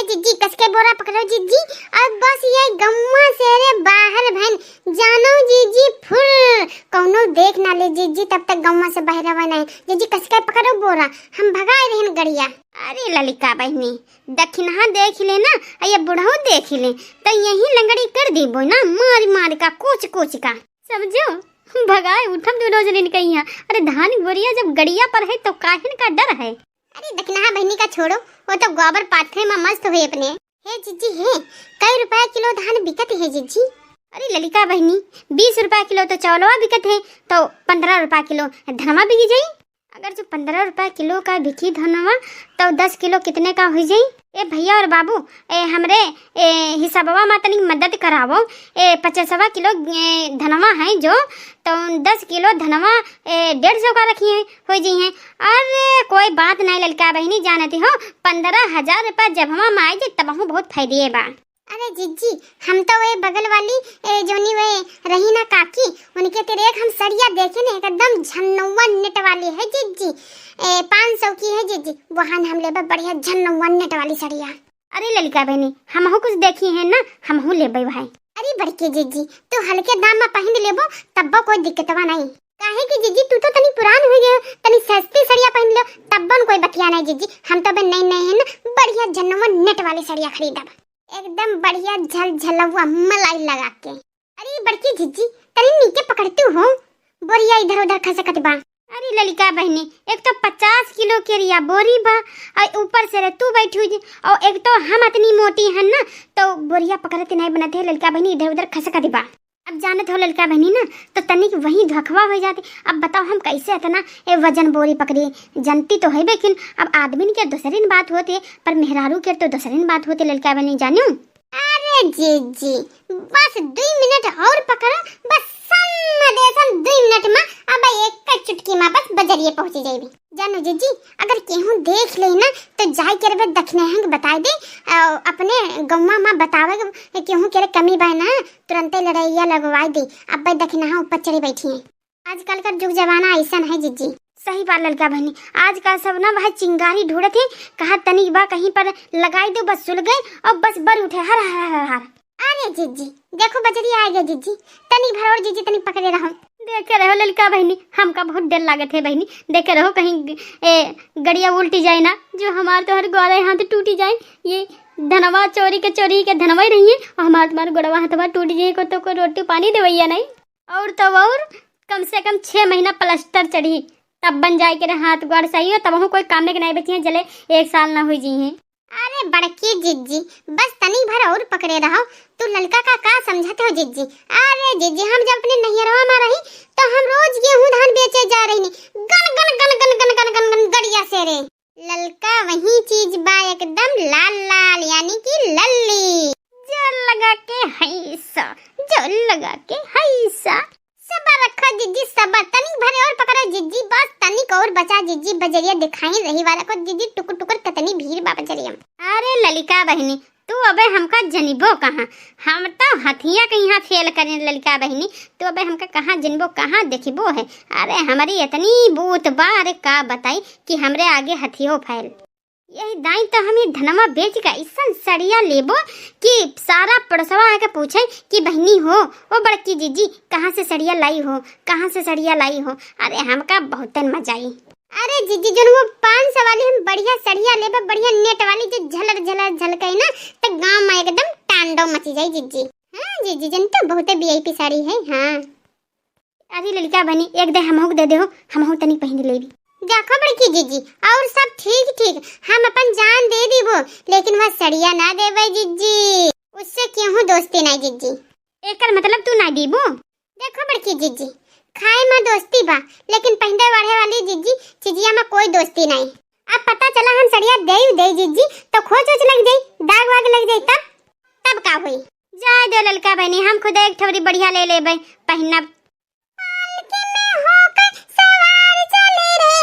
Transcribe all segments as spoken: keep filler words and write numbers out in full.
जिज्जी, कस के बोरा पकड़ो जिज्जी, और बस ये गौवा से रे बाहर भैन जानो जिज्जी, फुर कौनो देख ना ले जिज्जी, तब तक गौवा से बाहर आवे नहीं। जिज्जी, कस के पकड़ो बोरा, हम भगाए रहन गड़िया। अरे ललिका बहिनी, दखिनहा देख ले ना, आ ये बुढ़ऊ देख ले, तो यही लंगड़ी कर दीबो ना, मार मार का, कोच कोच का। समझो, भगाए उठम दोनों जनिन कहिया। अरे धान बोरिया जब गड़िया पर है, तो काहिन का डर है? अरे दखिनहा बहिनी का छोड़ो, वो तो गोबर पाथे में मस्त हुए अपने। हे जिज्जी हे, कई रुपया किलो धान बिकत है जिज्जी? अरे ललिका बहिनी, बीस रुपया किलो तो चौलवा बिकत है, तो पन्द्रह रुपया किलो धनवा बिक जाई। अगर जो पन्द्रह रुपया किलो का बिकी धनवा, तो दस किलो कितने का हो जाई? ए भैया और बाबू, ए हमरे, ए हिसाबवा मा तनी मदद करावो। ए पचासवा किलो, ए, धनवा है जो, तो दस किलो धनवा, ए, डेढ़ सौ का रखी है, हो जी है। अरे कोई बात नहीं ललिका बहिनी, जानती हो, पन्द्रह हजार रुपया जब हम आए जे तबहू बहुत फायदे बा। अरे जिज्जी, हम तो वे बगल वाली, ए, जोनी वे रही ना काकी, उनके तेरे एक हम सड़िया देखे ने, एकदम झन्नवा नेट वाली है जिज्जी, ए, पाँच सौ की है जिज्जी, वहाँ हम लेबे बढ़िया झन्नवा नेट वाली सड़िया। अरे ललिका बहिनी, हमहू कुछ देखी है ना, हमहू लेबे भाई। अरे बड़की जिज्जी, तू हल्के दाम में पहिन लेबो, तब्बो कोई दिक्कतवा नहीं। काहे कि जिज्जी, तू तो तनी पुरान हो गए, तनी सस्ती सड़िया पहिन लो, तब्बन कोई बतिया नहीं जिज्जी। हम तो अबे नई नई है ना, बढ़िया झन्नवा नेट वाली सड़िया खरीदब, एकदम बढ़िया झलझलवा मलाई लगा के। अरे बड़की जिज्जी, तनी नीचे पकड़तू हो, बोरिया इधर उधर खसकत बा। अरे ललिका बहिनी, एक तो पचास किलो के रिया बोरी बा, और ऊपर से रे तू बैठी हुई, और एक तो हम इतनी मोटी हन ना, तो बोरिया पकड़ते नहीं बनत है ललिका बहिनी, इधर उधर खसकत बा। अब जानत हो ललिका बहिनी ना, तो तनिक वही धोखवा हो जाते। अब बताओ हम कैसे इतना ए वजन बोरी पकड़ी, जनती तो है, लेकिन अब आदमी के दूसरी न बात होती है, पर मेहरारू के तो दूसरी न बात होती ललिका बहिनी, जानियो। अरे जिज्जी, बस दुई मिनट और पकड़ो, बस सन्न देसन दुई मिनट में, अब एक चुटकी में बस बजरिए पहुँची जाइबी। जानो जिज्जी, अगर केहू देख ले ना, तो जाए के रबे दखिनहा के बताए दे, अ, अपने गौवा में बतावे के केहू के रे कमी बा ना, तुरंते लड़ाइया लगवाए दे। अब दखिनहा ऊपर चढ़े बैठी है। आजकल का जुग जमाना ऐसन है जिज्जी। सही बात ललिका बहिनी, आजकल सब ना वह चिंगारी ढूंढत है, कहा तनिक बा कहीं पर लगाई दो, बस सुलग गए और बस बर उठे, हर हर हर हर। अरे जिज्जी, देखो बजरिया आ गया जिज्जी, तनिक भर और जिज्जी तनिक पकड़े रहो। देखे रहो ललिका बहिनी, हमका बहुत डर लागत है बहिनी, देखे रहो कहीं ए गड़िया उल्टी जाए ना, जो हमार तोहर गोड़े हाथ टूटी जाए, ये धनवा चोरी के चोरी के धनवा ही रही है, और हमार तुम्हार गोड़वा हाथवा टूट जाए को तो कोई रोटी पानी देवैया नहीं। और तो और कम से कम छह महीना प्लास्टर चढ़ी, तब बन जाए के रे हाथ गोड़ सही हो, तब हूँ कोई कामे के नहीं बची है, जले एक साल ना हुई जी है। अरे बड़की जिज्जी, बस तनी भर और पकड़े रहो। तू ललका का का समझत हो जिज्जी? अरे जिज्जी, हम जब अपने नैहरवा में रही तो हम रोज गेहूं धान बेचे जा रही, गन गन गन गन गन गन गन गन गड़िया से रे। ललका वही चीज बा, एकदम लाल लाल, यानी कि लल्ली। जोर लगा के हैसा, जोर लगा के हैसा। सबर रखो जिज्जी, सबर। तनिक भरे और पकड़ो जिज्जी, बस तनिक और बचा जिज्जी, बजरिया दिखाई रही वाला को जिज्जी, टुकुर टुकुर कतनी भीड़ बा बजरिया में। अरे ललिका बहिनी, तू अबे हमका जनिबो कहाँ? हम तो हथिया के यहाँ फेल करें ललिका बहिनी, तू अबे हमका कहाँ जनिबो, कहाँ देखिबो है? अरे हमारी इतनी बूत बा, अरे का बताई कि हमरे आगे हथियो फैल। यही दाई तो हम ये धनवा बेच के ऐसन सड़िया लेबो कि सारा पड़ोसवा आके पूछे कि बहिनी हो, ओ बड़की जिज्जी, कहाँ से सड़िया लाई हो, कहाँ से सड़िया लाई हो? अरे हमका बहुतन मजा आई। अरे जिज्जी, जोन वो पाँच सौ वाली हम बढ़िया सड़िया लेबे, बढ़िया नेट वाली, जो झलर झलर झलके ना, तो गाँव में एकदम टांडो मची जाई जिज्जी। हाँ जिज्जी, जन तो बहुते वीआईपी साड़ी है। हाँ। अरे ललिका बहिनी, एक दे हमहू के दे दे हो, हमहू तनी पहिन लेबी। देखो बड़की जिज्जी, और सब ठीक ठीक, हम अपन जान दे दीबो, लेकिन वह सड़िया ना देबे जिज्जी, उससे केहू दोस्ती नहीं जिज्जी। एकर मतलब तू ना दीबो? देखो बड़की जिज्जी, खाए में दोस्ती बा, लेकिन पहिने ओढ़े वाली जिज्जी, चिजिया में कोई दोस्ती नहीं। अब पता चला हम सड़िया देई देई जिज्जी, तो खोज ओज लग जाई, दाग वाग लग जाई, तब, तब का होई? जाए दे ललका बहिनी, हम खुद एक ठौरी बढ़िया ले लेबे, पहिनब। पालकी में होकर सवार चली रे,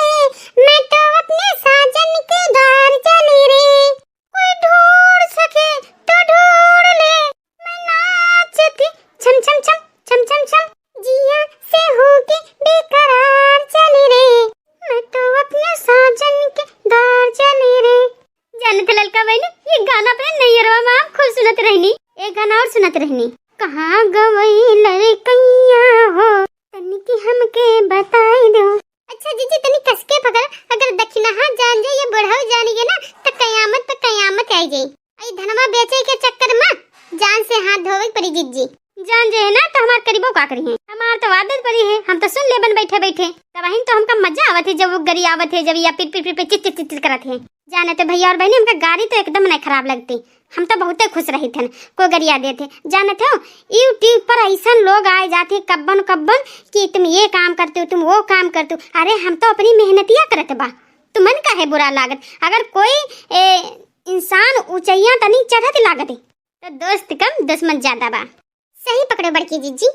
मैं तो अपने साजन के द्वार चली रे। कोई ढूंढ सके तो ढूंढ ले, मैं नाचती छम छम छम, छम छम छम, जिया से होके बेकरार चली रे, मैं तो अपने साजन के द्वार चली रे। जानत ललका बहिनी, ये गाना अपने नैहरवा में हम खूब सुनत रहनी। एक गाना और सुनत रहनी, कहाँ गवई लड़कैया हो, तनिकी हमके बताई दो। अच्छा जीजी, तनी कस के पकड़, अगर दखिनहा जान जाई या बुढ़ऊ जानी गए ना, त कयामत पे कयामत आई जाई। ई धनवा बेचे के चक्कर में जान से हाथ धोवे के पड़ी जीजी। जान जे है ना, तो हमार करीबो का करी है, हमार तो आदत पड़ी है, हम तो सुन लेबन बैठे बैठे। तबहिन तो हमका मजा आवत है, जब वो गरियावत है, जब या पिट पिट पिट पिट चित चित चित चित करत है। जाने तो भैया और बहनी, हमका गारी तो एकदम नहीं खराब लगती, हम तो बहुते खुश रही थन। को गरिया देते, जानत हो, YouTube पर ऐसन लोग आए जाते कब्बन कब्बन कि तुम ये काम करते हो, तुम वो काम करते हो। अरे, हम तो अपनी मेहनतिया करत बा, तुमन काहे बुरा लागत? अगर कोई ए, इंसान ऊंचाइयां तनी चढ़त लागत है, तो दोस्त कम दुश्मन ज्यादा बा। सही पकड़े बड़की जीजी,